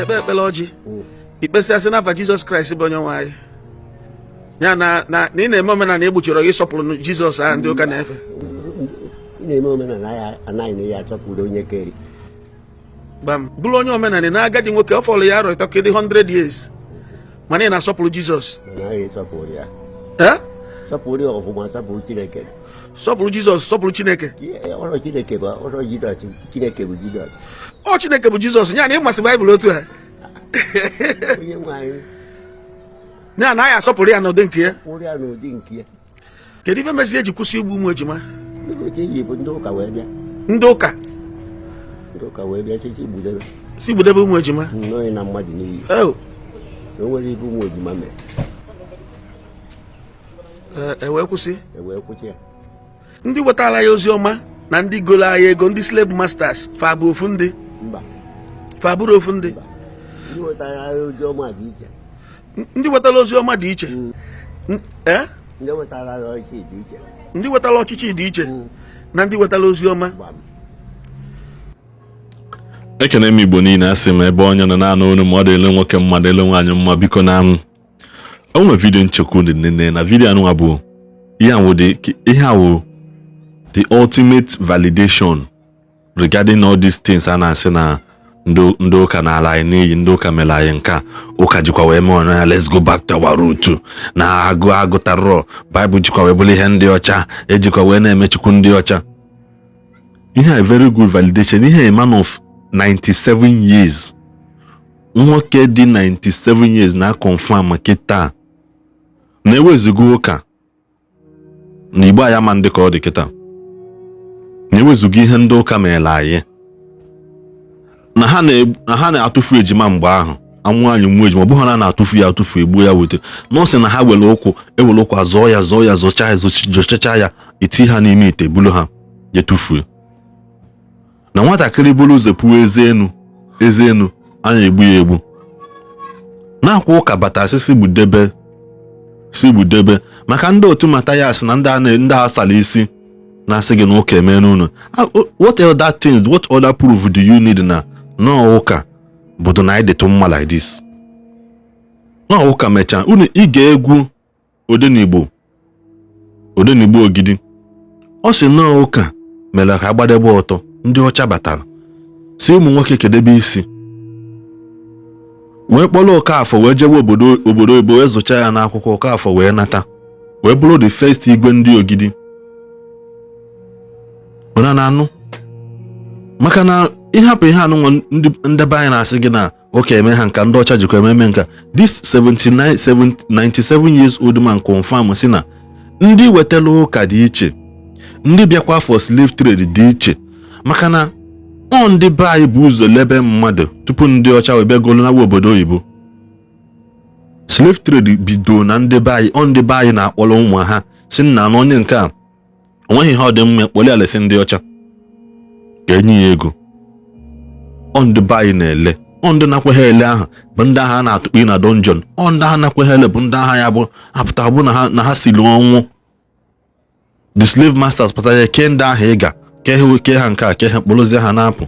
Na-ekpe ekpere ọjị, ikpesịasị n'afa Jizọs Kraịst bụ onye nwe anyị, ya na na na ị na-eme omenala egbochiri gị ịsọpụrụ Jizọs ahụ ndị ụka na-efe. Ị na-eme omenala ya anaghị na ya achọpụrụ onye kere. Gbam, bụrụ onye omenala na agadi nwoke, ọ fọrọ ya arọ 30 ka ịdị 100 years, mana ị na-asọpụrụ Jizọs. Mana anyị sọpụrụ ya. Ee. Sọpụrụ ya ọfụma, sọpụrụ Chineke. Sọpụrụ Jizọs, sọpụrụ Chineke. Ọrụ Chineke bụ ọrụ Jizọs, Chineke bụ Jizọs. Ọ Chineke bụ Jizọs, ya na ịmasị Baịbụl otu a. Onye nwe anyị. Ya na anyị asọpụrụ ya n'ụdị nke ya. Sọpụrụ ya n'ụdị nke ya. Kedu ife mezi eji kwụsị igbu ụmụ ejima? Ndị oche yi bụ ndị ụka wee bịa. Ndị ụka. Ndị ụka wee bịa chichi gbudebe. Si gbudebe ụmụ ejima. N'onye na mmadụ n'iyi. Oh. Na o nwere ibe ụmụ ejima mere. E wee kwụsị. E wee kwụsị ya. Ndị wetara ya ozi ọma na ndị golo anyị ego, ndị slave masters, fa bụ ofu ndị? Mba. Fa bụrụ ofu ndị? Mba, ndị wetara anyị ozi ọma dị iche. Ndị wetara ozi ọma dị iche. Eh? Ndị wetara anyị ọchịchị dị iche. Ndị wetara ọchịchị dị iche na ndị wetara ozi ọma. Gbam. Ekene m Igbo niile. Asị m, ebe onye nọ na-anụ olu ma ọ dị ele nwoke mma, dị ele nwaanyị mma, biko na anwụ o nwere video nchekwa dị nene na video anụnwa bụ ihe awụ dị, ihe awụ the ultimate validation regarding all these things a na-asị na ndị ụka na-ala anyị n'iyi, ndị ụka mere anyị nke a, ụka jikwa wee mee ọnụ ya. Let's go back to our root na agụ agụtarọ Baịbụl jikwa wee bụrụ ihe ndị ọcha ejikwa wee na-emechukwu ndị ọcha. Ihe a very good validation. Ihe a man of 97 years, nwoke dị 97 years na confirm kịta na-ewezuga ụka na Igbo anyị ama ndị ka ọ dị kịta, na-ewezuga ihe ndị ụka mere anyị na ha na-atụfu ejima mgbe ahụ amụ anyị mụọ ejima. Ọ bụghị na a na-atụfu ya atụfu, egbuo ya wete nọọsị na ha were ụkwụ ewere ụkwụ azọọ ya, zọọ ya, zọchaa ya, zọchacha ya, eti ha n'ime ite, bulu ha je tụfuo. Na nwatakịrị buru ụzọ pụọ eze enu, eze enu a na-egbu ya egbu. Na-akwa ụka bata asị si gbudebe, si gbudebe, maka ndị otu Mathias na ndị a ndị a sara isi na-asị gị na ụka eme n'ụlọ. What other things, what other proof do you need na nọọ ụka bụdụ na anyị dịtụ mma like this? Nọọ ụka mechaa unu ige egwu Odenigbo, Odenigbo Ogidi, ọ sị nọọ ụka mere ka agbadebe ọtọ. Ndị ọcha batara si ụmụ nwoke kedebe isi, wee kpọrọ Okafọ wee jewe obodo oyibo, wee zụcha ya n'akwụkwọ. Okafọ wee nata, wee bụrụ the first igwe ndị Ogidi. Ụna na-anụ maka na ịhapụ ihe anụnwa ndị ndebe anyị na-asị gị na ụka eme ha nka, ndị ọcha jikwa ememe nka. This 79 70 97 years old man confirm si na ndị wetara ụka dị iche, ndị bịakwa for slave trade dị iche, maka na ọ ndị be anyị bụ ụzọ lebe mmadụ tupu ndị ọcha wee bịa golo nawa obodo oyibo. Slave trade bido na ndị be anyị. Ọ ndị be anyị na-akpọrọ ụmụ ha si nna na onye nke a onweghị ihe ọ dị mma, kpọrọ ya lesi ndị ọcha ka enye ya ego. Ọ ndị be anyị na-ele, ọ ndị nakweghị ele ahụ bụ ndị agha a na-atụkpu na dungeon. Ọ ndị agha nakweghị ele bụ ndị agha ya bụ apụta bụ na ha siri ọnwụ. The slave masters pụtara ya kee ndị ahụ ịga kee ha, kee ha nke a, kee ha, kpụrụzie ha na-apụ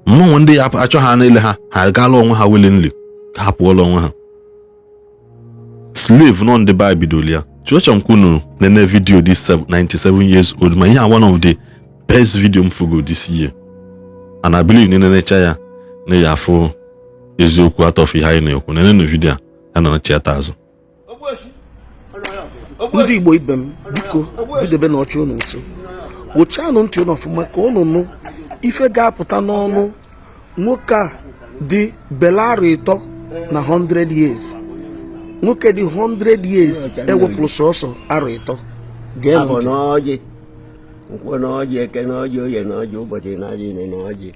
mmụnwụ. Ndị ya achọ ha niile, ha ha agaala onwe ha willingly ka ha pụọla onwe ha. Slave nọ ndị be anyị bidoro ya. Chọọchọ nkwunu nene video this 97 years old man. Ihe a one of the best video m fugo this year, and I believe na nenecha ya na ya afụ eziokwu atọf ihe anyị na-ekwu. Nenenu video a ya na chiata azụ. Ndị Igbo ibe m, biko bidebe na ọchị unu nso, wụchanụ ntị unu ọfụma ka unu nụ ife ga-apụta n'ọnụ nwoke a dị belarị 30 na 100 years. Nwoke dị 100 years ewepụrụ sọsọ arọ 30. Gee m Afọ ntị. N'ọjị, nkwọ n'ọjị, eke n'ọjị, oye n'ọjị, ụbọchị n'ọjị, nọ n'ọjị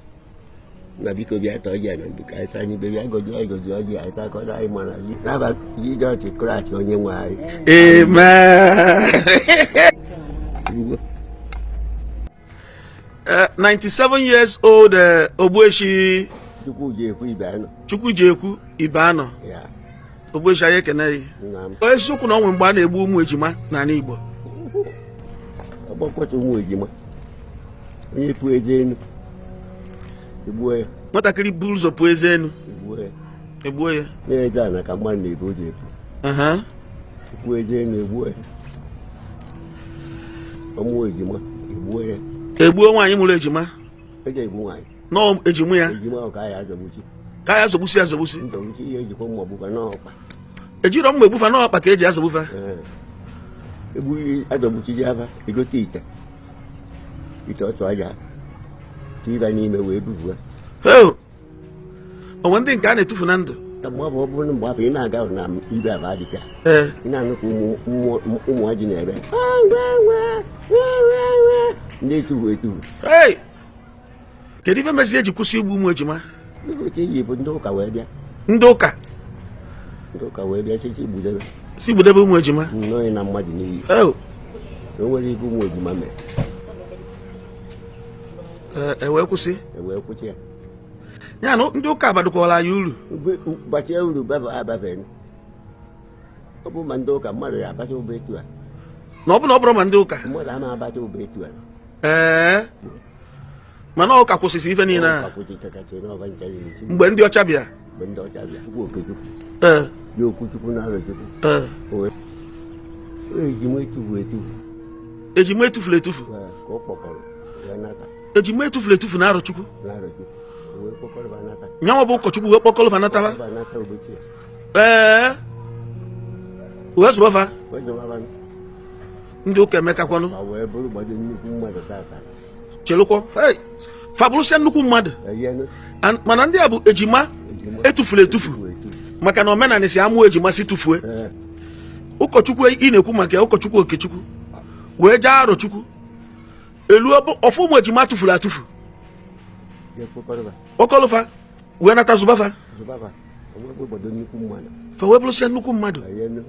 na biko bịa tọọ ọjị a na mbuka anyị taa n'ibe, bịa gozie anyị, gozie ọjị anyị takọrọ anyị mana n'aba Jizọs Kraịst onye nwe anyị. Amen. Ugbo. 97 years old, Ogbueshi. Chukwu ji ekwu ibe anọ. Chukwu ji ekwu ibe anọ. Ya. Ogbueshi, anyị ekene gị. Nna m. Eziokwu na ọ nwere mgbe a na-egbu ụmụ ejima n'ala Igbo? Ọgbakọta ụmụ ejima, onye pu eze enu egbuo ya. Nwatakịrị bu ụzọ pụọ eze enu, Egbuo ya. Egbuo ya. Na-eje ana ka mmadụ na-ebu ụzọ epu. Pụọ eze enu, egbuo ya. Ọ mụọ ejima, egbuo ya. Egbuo nwaanyị mụrụ ejima? Eji egbu nwaanyị. Nọọ ejima ya. Ejima ahụ ka a ya azọgbuchi. Ka ya zọgbusi azọgbusi. Nzọgbuchi ihe ejikwa mma gbufa n'ọkpa. Ejiro mma egbufa, n'ọkpa ka eji azọgbufa. Ee. Egbughị azọgbuchi ji aba egote ite ite ọtụ aja tiba n'ime wee buvue. Heo, onwe ndị nke a na-etufu na ndụ? Ka mgbe afọ ọ bụrụ mgbe afọ ị na-aga na ibe aba adịka ị na-anụ ka ụmụ ajị na-ebe ndị etufu etufu. Hey! Kedu ife mezi eji kwụsị igbu ụmụ ejima? Ka eji bụ ndị ụka wee bịa. Ndị ụka. Ndị ụka wee bịa chichi gbudebe. Si gbudebe ụmụ ejima. Nnọọ na mmadụ n'iyi. Eo. Na o nwere ife ụmụ ejima mere. E wee kwụsị. E wee kwụsị ya. Ya na ndị ụka abadokwara anyị uru. Bachie uru bafe abafe. Ọ bụ ma ndị ụka mmadụ ya abata ụba etu a. Na ọ bụ na ọ bụrụ ma ndị ụka. Mmadụ ama abata ụba etu a. Ee, mana ụka kwụsịsị ife niile a. Ụka kwụsịchakacha n'ọba ncha niile. Mgbe ndị ọcha bịa. Mgbe ndị ọcha bịa. Chukwu Okechukwu. Ee. Ya Okwuchukwu na Arọchukwu. Ee. Ejima etufu etufu. Ejima etufuru etufu. Ee, ka ọ kpọkọrọ wee nata. Ejima etufuru etufu na Arọchukwu. Na Arọchukwu. O wee kpọkọrọ ba nata. Nyanwa bụ ụkọchukwu wee kpọkọrọ fa nataba. Ba nata obechi ya. Ee, wee zụba fa. Wee zụba fa. Ndị ụka emekakwanụ. Ma wee bụrụ gbado nnukwu mmadụ tata. Chelụkwọ. Hey! Fa bụrụsịa nnukwu mmadụ. Eyenụ. Mana ndị a bụ ejima Ejima etufuru etufu. etufu etufu. Maka na omenala si amụ ejima si tufue. Ee. Ụkọchukwu ị na-ekwu maka ya, ụkọchukwu Okechukwu wee jee Arọchukwu elu ọfụ ụmụ ejima tufuru atụfu. Jee kpọkọrọ fa. Kpọkọrọ fa wee nata zụba fa. Zụba fa. O wee bụrụ gbado nnukwu mmadụ. Fa wee bụrụsịa nnukwu mmadụ. Eyenụ.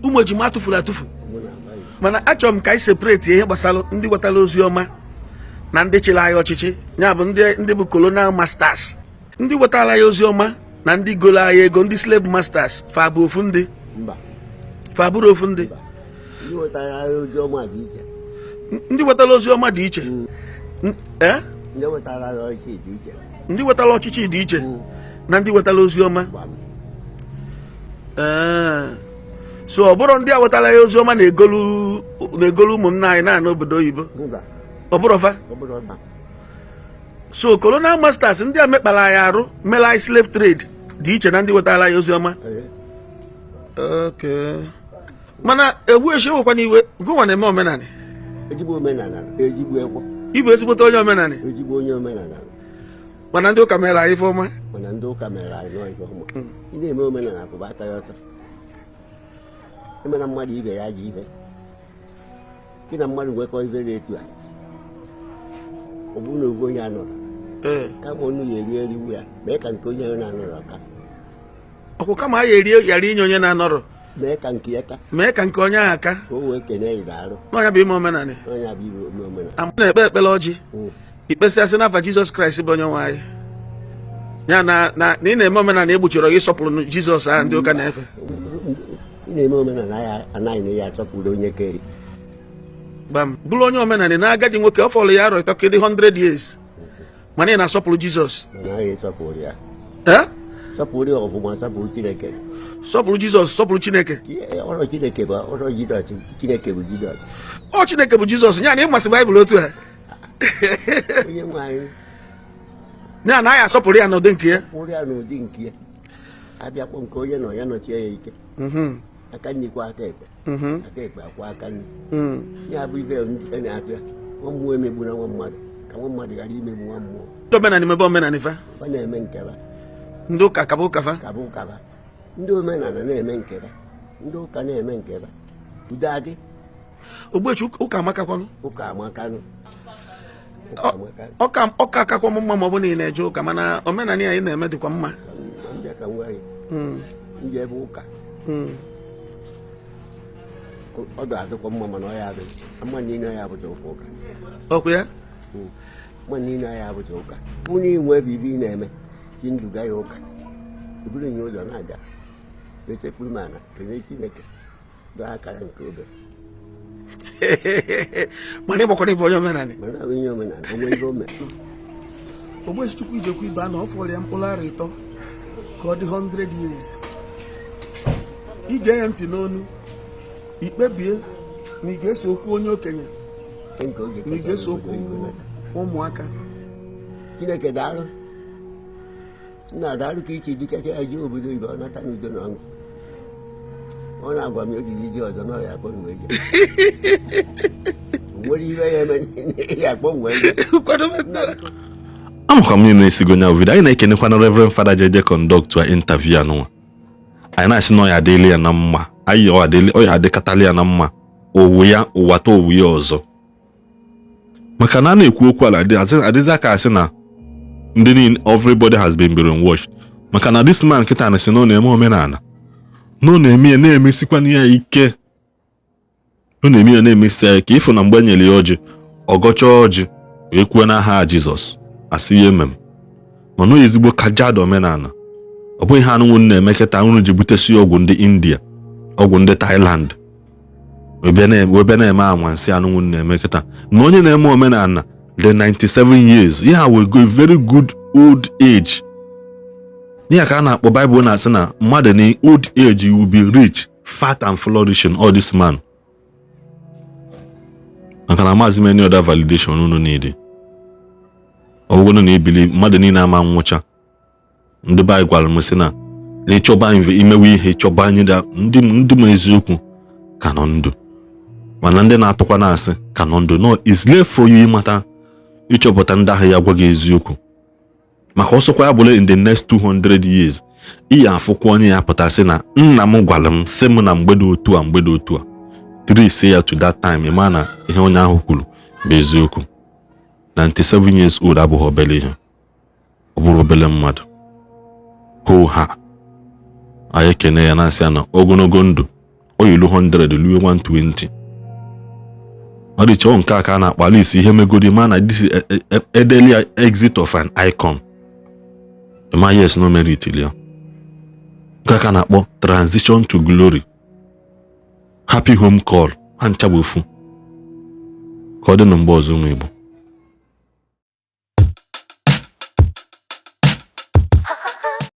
Ụmụ ejima atụfuru atụfu. Mụ na-agba ya. Mana achọrọ m ka anyị separate ihe gbasara ndị wetara ozi ọma na ndị chịrị anyị ọchịchị, ya bụ ndị bụ colonial masters, ndị wetara anyị ozi ọma na ndị golo anyị ego, ndị slave masters. Fa bụ ofu ndị? Mba. Fa bụrụ ofu ndị? Mba. Ndị wetara anyị ozi ọma dị iche. Ndị wetara ozi ọma dị iche. Eh? Ndị wetara anyị ọchịchị dị iche. Ndị wetara ọchịchị dị iche na ndị wetara ozi ọma. Gbam. Ee. So ọ bụrụ ndị a wetara ya ozi ọma na-egolu ụmụnna anyị na-ana obodo oyibo? Mba. Ọ bụrụ fa? Ọ bụrụ ọba. So colonial masters, ndị a mekpara anyị arụ, mere anyị slave trade, dị iche na ndị wetara ya ozi ọma. Ee. Okay. Mana egbu echi ewekwana iwe, gụnwa na-eme omenanị. Ezigbo omenala, ezigbo ekwo. Ịbụ ezigbote onye omenanị. Ezigbo onye omenala. Mana ndị ụka mere anyị ife ọma. Mana ndị ụka mere anyị nọọ ife ọma. Ị na-eme omenala, kwụba aka ya ọtọ. Ịmara mmadụ ibe ya ji ife gị na mmadụ nwekọ ife dị etu a, ọ bụrụ na ofu onye anọrọ, kama ọnụ ya eri eriwu ya, mee ka nke onye ahụ na-anọrọ ka. Ọkwụ kama a ya eri ghara inye onye na-anọrọ. Mee ka nke ya ka. Mee ka nke onye ahụ aka. Ka o wee kene ya arụ. N'ọnya bụ ime omenanị. N'ọnya bụ ime omenala. Ama na-ekpe ekpere ọjị, ikpesịasị n'afa Jizọs Kraịst bụ onye nwe anyị, ya na na na ị na-eme omenala egbochiri gị ịsọpụrụ Jizọs ahụ ndị ụka na-efe. Ị na-eme omenala ya anaghị na ya achọpụrụ onye kere. Gbam, bụrụ onye omenala na agadi nwoke, ọ fọrọ ya arọ 30 ka ịdị 100 years, mana ị na-asọpụrụ Jizọs. Mana anyị sọpụrụ ya. Ee. Sọpụrụ ya ọfụma, sọpụrụ Chineke. Sọpụrụ Jizọs, sọpụrụ Chineke. Ọrụ Chineke bụ ọrụ Jizọs, Chineke bụ Jizọs. Ọ Chineke bụ Jizọs, ya na ịmasị Baịbụl otu a. Onye nwe anyị. Ya na anyị asọpụrụ ya n'ụdị nke ya. Sọpụrụ ya n'ụdị nke ya, abịakpọ nke onye nọ ya nọchie ya ike. Aka nri kwa aka ekpe. Aka ekpe akwa aka nri. Ya bụ ife a na-atụ ya, nwa mmụọ emegbuna nwa mmadụ, ka nwa mmadụ ghara imegbu nwa mmụọ. Ndị omenala mebe omenala fa. Ọ na-eme nkeba. Ndị ụka kaba ụka fa. Kaba ụka fa. Ndị omenala na-eme nkeba, ndị ụka na-eme nkeba, udo adị. Ogbuechi, ụka amakakwanụ. Ụka amakanụ, ụka amakanụ. Ọka akakwa m mma ma ọ bụ na ị na-eje ụka, mana omenala anyị na-eme dịkwa mma. Ma ndị ka nwa anyị ndị ebe ụka ọ ga-adịkwa mma, mana ọ ya adịghị mma niile ya abụcha ụka ụka. Ọkụ ya. Mma niile ya abụcha ụka bụ na inwe ebe ibe ị na-eme chi nduga ya ụka eburu nye ụzọ na-aga esekpuru m ana kelee Chineke dọọ akara nke obe. Mana ịgbakwana ịbụ onye omenala. Mana onye omenala onwe ibe o mere. Ogbuefi Chukwujekwu Ibeana, ọ fọrọ ya mkpụrụ arọ 30 ka ọ dị 100 years. Ige ya ntị n'onu, ikpebie ma ị ga-eso okwu onye okenye Nke oge ma ị ga-eso okwu obodo oyibo nata. Ụmụaka. Chineke, daalụ. Nna, daalụ ka ichi dịkacha ya jee obodo oyibo, ọ nata n'udo na ọṅụ. Ọ na-agwa m ojiji ji ọzọ na ọ ya akpọ m wee jee. O nwere ihe ya eme ya akpọ m wee jee. Amakwa m niile na-esigo nya video. Anyị na-ekenekwa na Reverend Father jeje conduct a interview anụnwa. Anyị na-asị na ọ ya adịla ya na mma. Anyị ọ ya adịkatala ya na mma, owu ya ụwa ta owu ya ọzọ, maka na a na-ekwu okwu ala adịzi aka asị na ndị niile, everybody has been brainwashed, maka na this man kịta na sị na ọ na-eme omenala, na ọ na-eme ya, na-emesikwana ya ike. Ọ na-eme ya, na-emesi ya ike. Ịfụ na mgbe e nyere ya ọjị, ọgọcha ọjị wee kwuo n'aha Jizọs, asị ya emem. Mana ọ ezigbo kajad omenala. Ọ bụghị ihe anụnwụ na-eme kịta unu ji butesi ọgwụ ndị India, ọgwụ ndị Thailand, wee bịa na-eme anwansị anụnwụ na-eme kịta. Na onye na-eme omenala the 97 years ya will go, very good old age ya ka a na-akpọ. Bible na-asị na mmadụ na old age, you will be rich, fat and flourishing. All this man, maka na amaghịzi m any other validation unu need. Ọ bụrụ na ebili mmadụ niile ama nwụcha, ndị be anyị gwara m sị na ịchọba imewe ihe, ịchọba anyị ndị ma eziokwu ka nọ ndụ, mana ndị na-atụkwa na-asị ka nọ ndụ. No, it's left for you ịmata, ịchọpụta ndị ahụ ya gwa gị eziokwu, maka ọsọkwa ya bụla in the next 200 years, ị ya afụkwa onye ya pụta sị na nna m gwara m sị m na mgbe dị otu a, mgbe dị otu a. Trace ya to that time, ịma na ihe onye ahụ kwuru bụ eziokwu. 97 years old abụghị obere ihe. Ọ bụrụ obere mmadụ hoo ha, anyị ekene ya, na-asị ya na ogologo ndụ o yilu 100 luo 120. Ọ dịcha nke a ka a na-akpọ alisi ihe megodi ma na this edeli ya exit of an icon. Ma yes, no merit ya. Nke a ka a na-akpọ transition to glory, happy home call. Ha ncha bụ ofu. Ka ọ dị na mgbe ọzọ, ụmụ Igbo.